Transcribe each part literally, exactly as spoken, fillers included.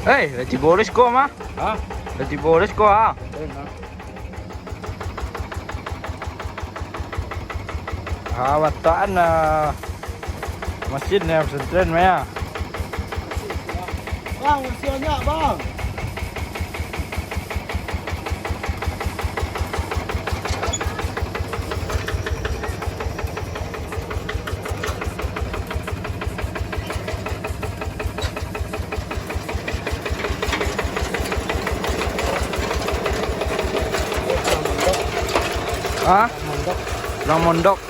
Hei, lah tibo di siko mah. Hah? Lah tibo di siko, ah. Eh, nah. Ah, bataan, ah. Masjid ni pesantren mah, ya. Bang, masih banyak, Bang. Hah? Urang mondok.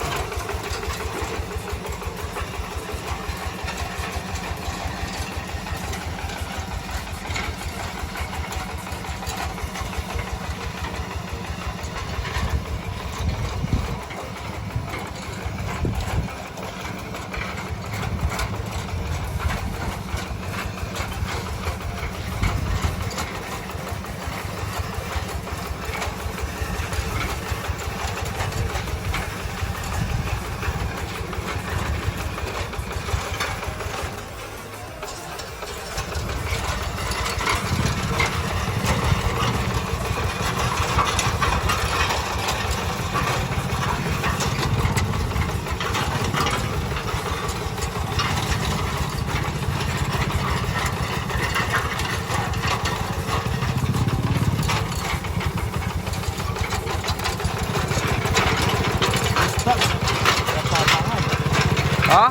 Hah?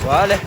Boleh.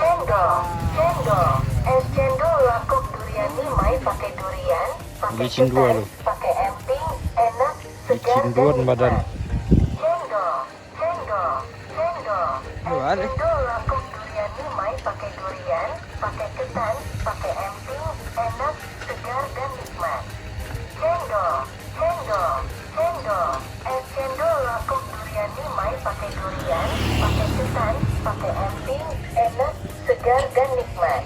Cendol, cendol, es cendol Langkok Durian ni mai pakai durian, pakai ketan, pakai emping, enak, segar, dan nikmat. Cendol. Cendol, cendol. Cendol Langkok Durian ni mai pakai durian, pakai ketan, pakai emping, enak, segar, dan nikmat. Cendol, cendol, cendol. Es cendol Langkok Durian ni mai pakai durian, pakai ketan, Emping, enak, segar, dan nikmat.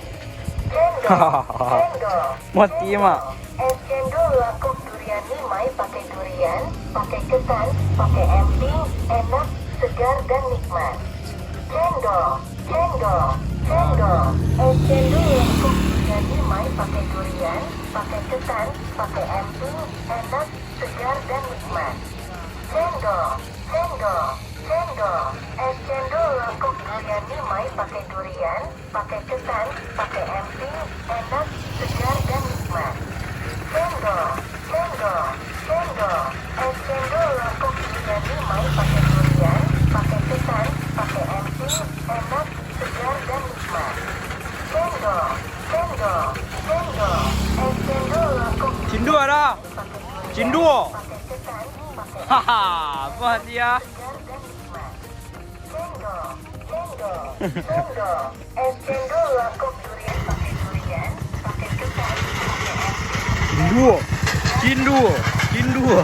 Cendol, cendol, mati, cendol. Mak. Es cendol Langkok Durian Limai, pakai durian, pakai ketan, pakai emping, enak, segar, dan nikmat. Cendol, cendol, cendol. Es cendol Langkok Durian Limai, pakai durian, pakai ketan, pakai emping, enak, segar, dan nikmat. Cendol, cendol, cendol. Es cendol Langkok Durian Limai, pakai durian, pakai ketan, pakai emping, enak, segar, dan nikmat. Cendol, cendol, cendol. Es cendol Langkok Durian Limai, pakai durian, pakai ketan, pakai emping, enak, segar, dan nikmat. Cendol, cendol, cendol. Es cendol Langkok Cindua dah. Cindua. Haha, apa dia? Cindua. Cindua. Cindua.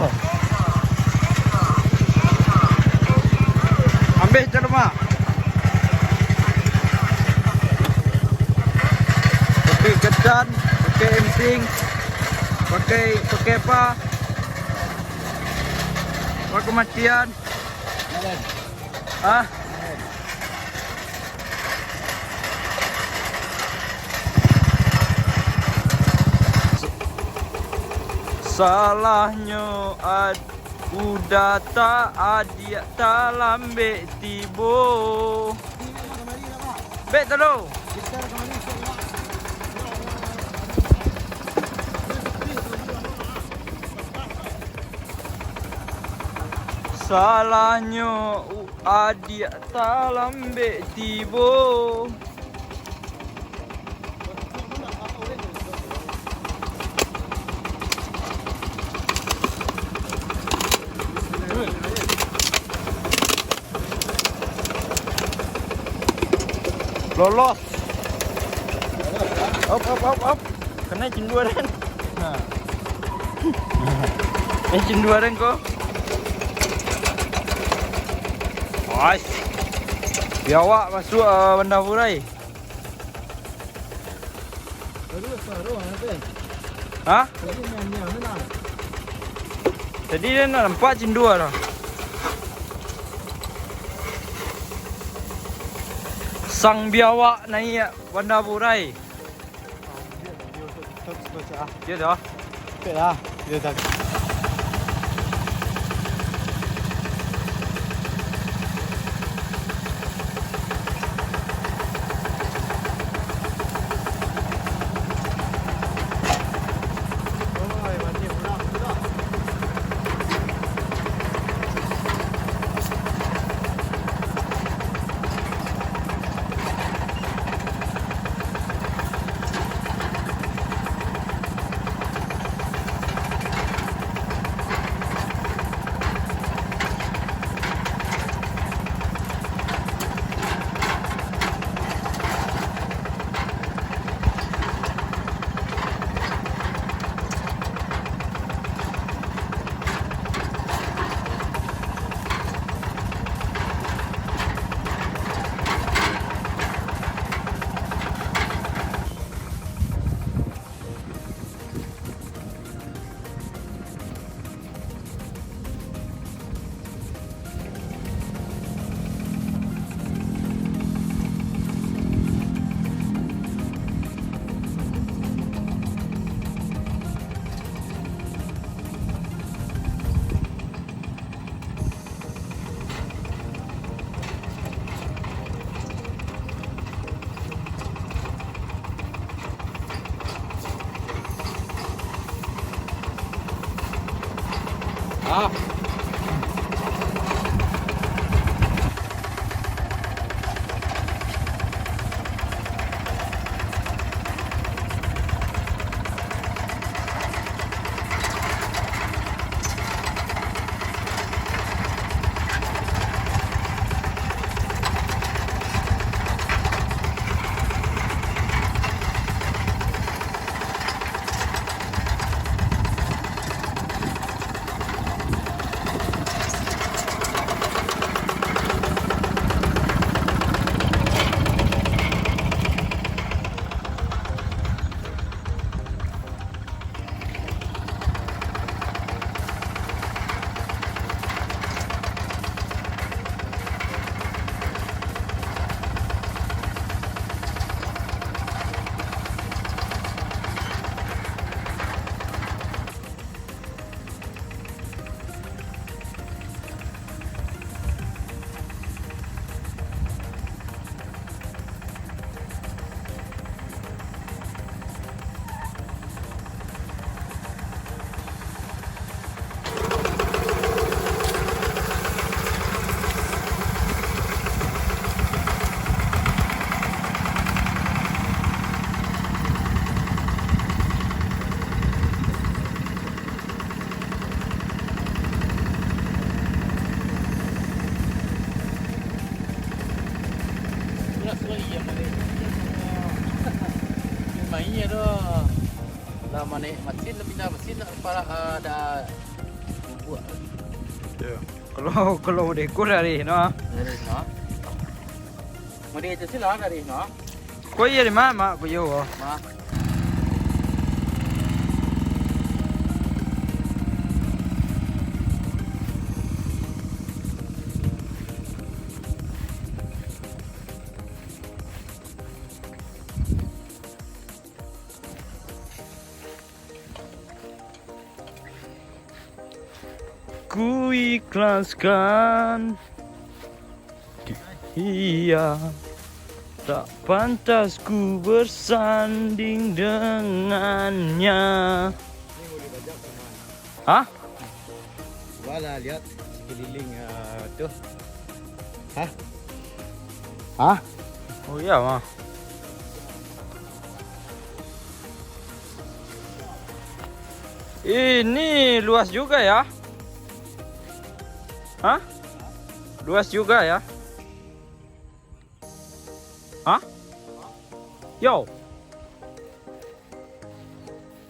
Ambil cak lemak. Pakai ketan, pakai emping, pakai, pakai apa? Apa kematian? Hah? Salahnyo ad-, udah tak adiak talambek tibo. Bek tado. Salahnyo u-, adiak talambek tibo. Lolos. Op, op, op, op. Kena cindua den. Nah. Eh, cindua den ko. Ais. Biawak masuk, ah, Banda Purai. Hah? Tadi den nampak cindua tu. Sang biawak naiak Banda Purai. Iyo dah. Pek lah. Iyo dah. Ah. Main ya tu. Lah, mana mesin, lah pindah mesin, nak parak, ah, dah bubuak. Ya. Kalau, kalau udah ikut dari no. Dari no. Mode itu sih lah dari no. Ko iyo di ma, mak, ko iyo. Nah. Ku ikhlaskan dia, tak pantas ku bersanding dengannya. Hah? Cubalah lihat sekeliling, ah, tu. Hah? Hah? Oh iya, mah. Ini luas juga ya. Hah? Luas juga ya. Hah? Yo.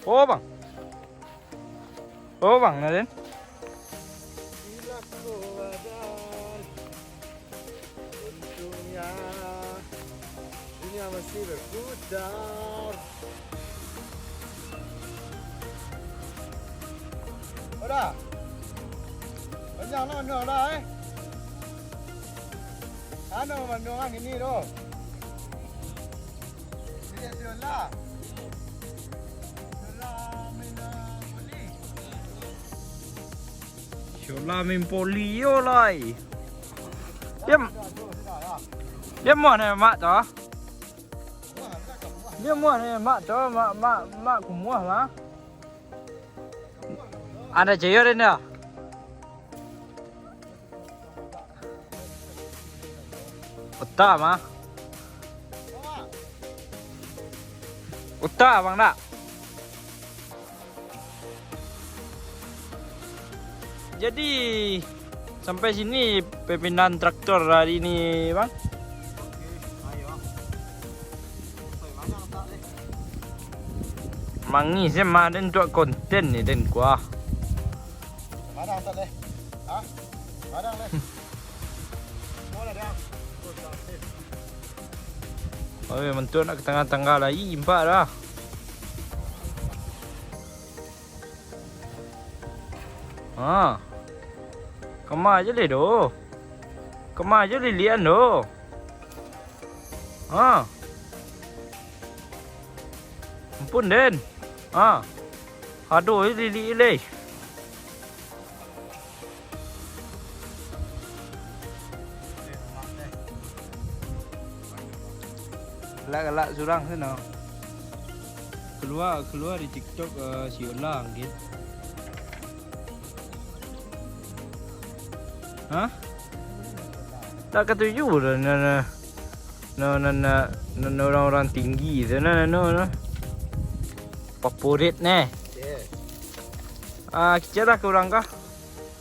Oh, Bang. Oh, Bang, Nadin. Untungnya dunia masih berputar. Udah. Panjang lah, panjang lah, eh. Anu, panjang ini tu. Ini siola. Siola main poli. Siola main poli yo lai. Diam. Diam mah ni mak tu. Diam mah ni mak tu, mak, mak, mak kumuah mah. Ada cayar ni dah. Utak mah. Utak, Bang, dak? Jadi, sampai sini perpindahan traktor hari ini, Bang. Mangih se mah den tuak konten ni den kuah. Mana tak deh? Hah? Mana deh? Mana dah? Oh, tak deh. Oh, ya, mentua nak ke tangah-tangah lai, impak dah. Ha. Kama aja leh doh. Kama aja lilian doh. Ha. Ampun, den. Ha. Aduh, lilik leh. Galak-galak surang sinan. Kalua, kalua di TikTok, eh, si Olang, gitu. Hah? Tak katuju dah, nah, nah. No, no, no, no, no, orang-orang tinggi tu, no, no, no, no. Favorit neh. Yes. Ah, kecil lah kurang kah?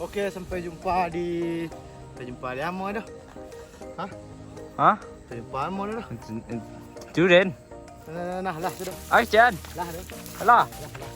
Oke, sampai jumpa di, sampai jumpa di amo dah. Hah? Hah? Sampai jumpa amo dah. Tu den. Nah, nah, nah, lah, sudah. Action. Lah, dah. Alah. Lah, lah.